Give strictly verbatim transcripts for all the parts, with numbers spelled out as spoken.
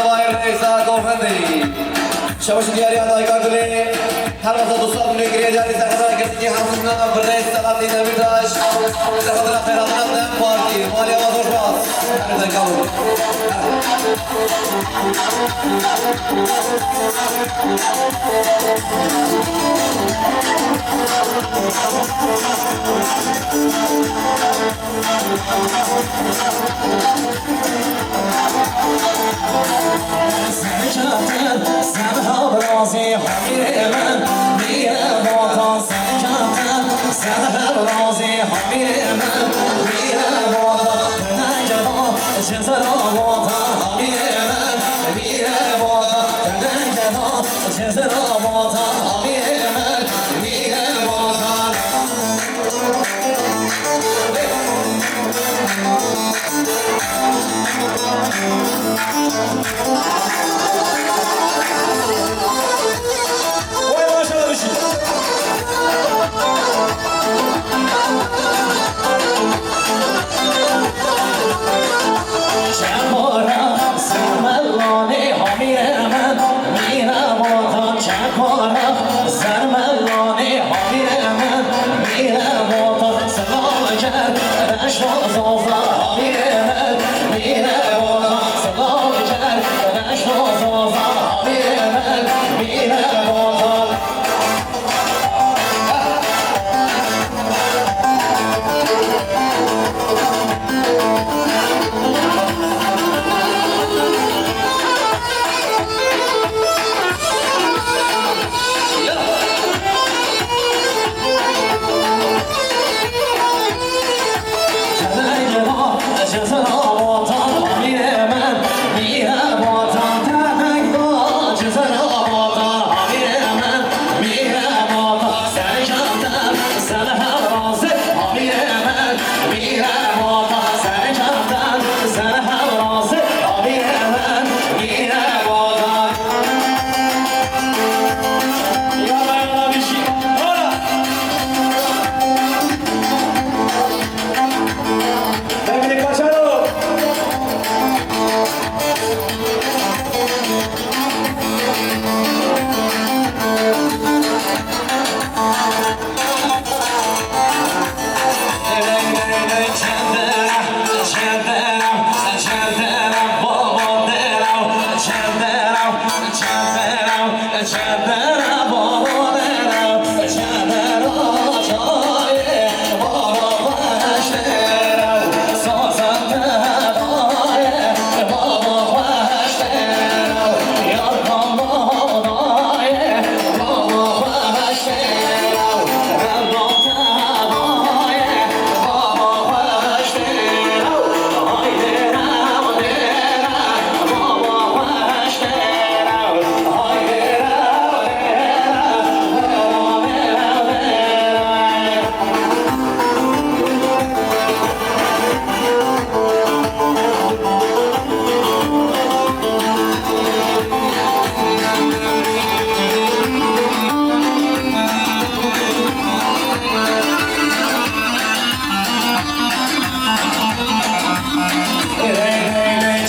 Bayır Reysa Govendî. Şemiş diyariya dayka gulê. Her wasa dostlar bunu giriye cari serhada kesinci hamsına bir Reysa Selahattin Demirtaş. Serhadına hayranına dem parti. Maliye vazgeçmez. Her bir dakika bu. Serkeftin, sen hevrazî hamîrê min, mîre vatan. Serkeftin, sen hevrazî hamîrê min, mîre vatan. Teneke da, cizra vatan, hamîrê min, mîre vatan. Teneke da, cizra vatan, hamîrê min, mîre vatan. Vay maşallah bir şey. Çekora sermelanê hamîrê min, mîna vatan. Çekora sermelanê hamîrê min, mîna vatan. Silav ker reşo zaza hamîrê min, mîna vatan. Silav ker reşo zaza hamîrê min, mîna vatan.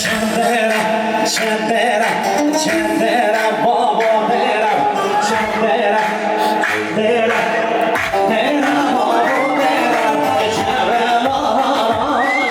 Çendera, çendera, çendera, baba dera, çendera, dera, dera, baba dera, çendera, çendera.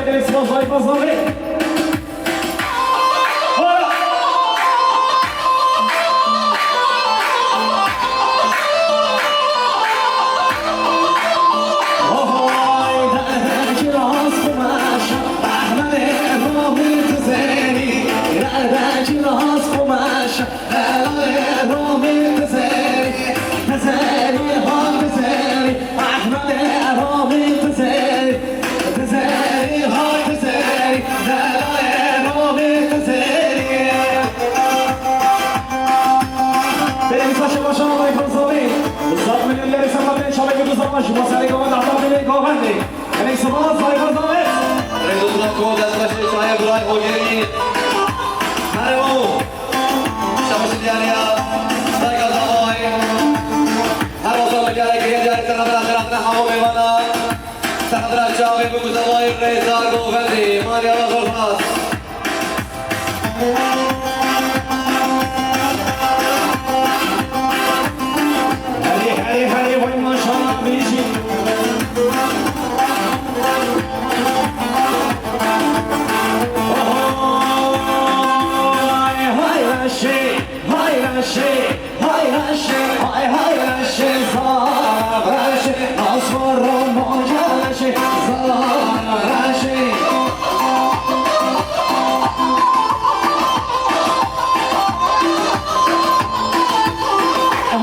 Spas, vay, spas, vay. Belê, saçe başa, vay, fazla. Zaf milyon lere sen zaten çabuk bir zaman şu masayı kapat, hatta bile kapat. Belê, sabah, vay, fazla. Rêz û spas bo destxweşê çayê Biray Hogerî. Merhaba. Şabaş diyarê ya. Saygı davayê. Her wasa milyara girê diyarê te xebera xeratine hemo mêvana. Te xebera çavê bû ku davayê rêzdar govendê. Maliya zor spas. Herê, herê, herê, vay maşallah, bijî. Hay, hay, reşê, hay, reşê, hay, reşê, hay, hay, reşê, zaf reşê, nasvoro moca reşê, zaf reşê.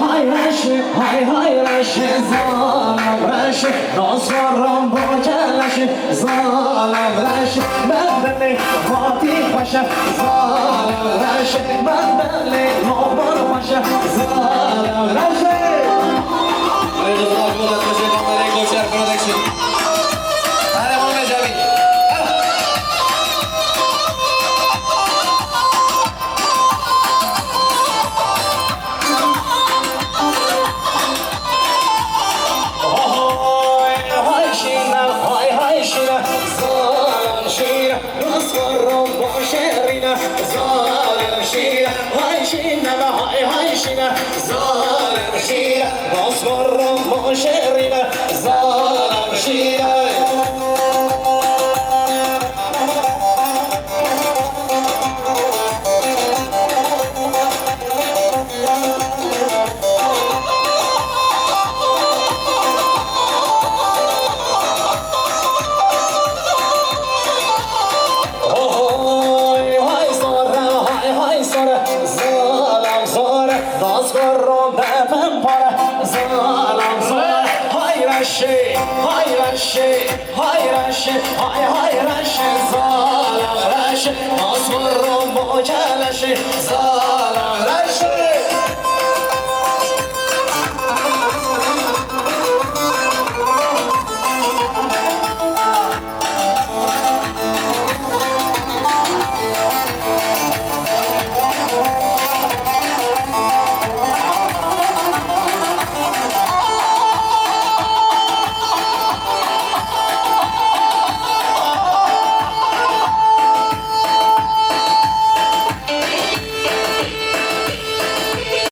Hay reşê, hay hay reşê, zalem reşê, nasvaran bo keleşê, zalem reşê, me belê vatî xweşe, zalem reşê, me belê lobar xweşe, zalem reşê. Rêz û spas bo destxweşê Mamerê Koçer Production. Hare Mamer Cemîl. Hay, hay, şîne, hay, hay, şîne, zalem şîne, nasvaran bo şerîne, zalem şîne, hay, şîne, hay, hay, şîne, zalem şîne, nasvaran bo şerîne, zalem şîne. Hay, hay, sare, hay, hay, sare, zalem sare, nasvaran bevin pare, zalem sare, hay reşê, hay reşê. Hay reşê, hay hay reşê, zalem reşê, nasvaran bo keleşê, zalem